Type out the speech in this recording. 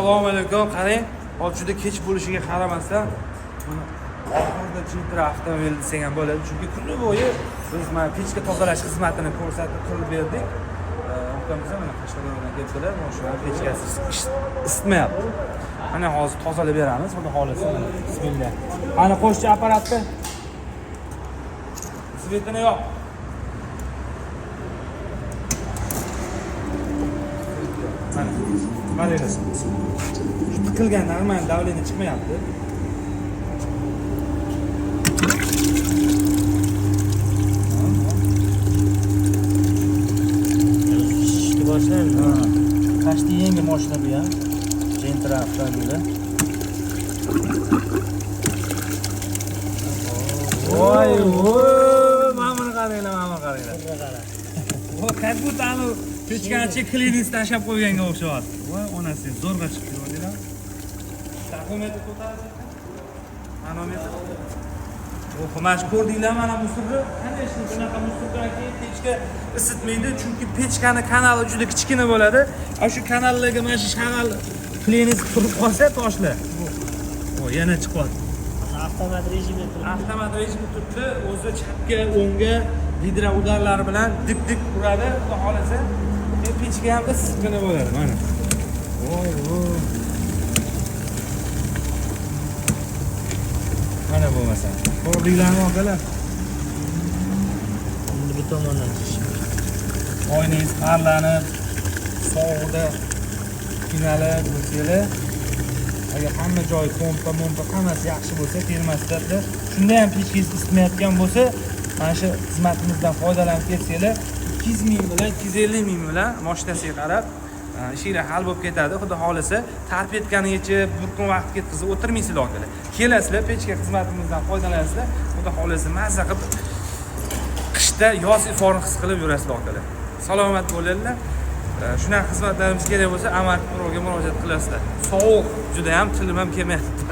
Assalomu alaykum. Qarang, hozir juda kech bo'lishiga qaramasdan, mana oxirida Gentra avtomobil desak ham bo'ladi, chunki kuni bo'yi biz mana pechka tozalash xizmatini ko'rsatib qilib berdik. Ukamiz mana Qashqadaryodan kelibdilar, mashina pechkasi isitmayapti. Mana hozir tozalab beramiz, xudo xohlasa. Mana bismillah. Mana qo'shchi apparatni светini yo'q. Mana qaranglar. Shu tiqilgan normal давление chiqmayapti. Ishni boshlaymiz. Почти yangi mashina bu ham. Gentra avtomobili. Voy, voy, mana buni qaranglar, mana buni qaranglar. Qara. O, как будто anu pechkani ichiga klinix tashlab qo'yganga o'xshayapti. Voy, onasi zo'rg'a chiqdi, ko'rdinglar? Taxometr ko'tarib. Manometr. Oh, mana shu ko'rdinglar mana мусор ni? Конечно, bunaqa мусор dan keyin pechka isitmaydi, chunki pechkani kanali juda kichkina bo'ladi. A shu kanallarga mana shu shag'al klinix turib qolsa toshlar. O, yana chiqyapti. Avtomat rejimda turibdi. Avtomat rejimda turibdi, o'zi chapga, o'ngga гидроудар lari bilan dik dik uradi, xudo xohlasa. Pechka ham issiqqina bo'ladi mana. Voy, voy. Mana bo'lmasa. Ko'rdinglarmi akalar? Endi bu tomondan chiqish. Oynangiz parlanib, sovuqda qiynalib bo'lsanglar, agar hamma joyi pompa, mompa hammasi yaxshi bo'lsa, termostatda, shunda ham pechkangiz isitmayotgan bo'lsa, mana shu xizmatimizdan foydalanib ketsanglar, 200 ming bilan 250 ming bilan mashinasiga qarab ishinglar hal bo'lib ketadi. Xudo xohlasa, tarpetgani yechib, bir kun vaqt ketkazib o'tirmaysizlar akalar. Kelasizlar, pechka xizmatimizdan foydalanasizlar. Xudo xohlasa, mazza qilib qishda yoz iforini his qilib yurasizlar akalar. Salomat bo'linglar. Shunaqa xizmatlarimiz kerak bo'lsa, Amart Proga murojaat qilasizlar. Sovuq juda ham, tilim ham kelmayapti.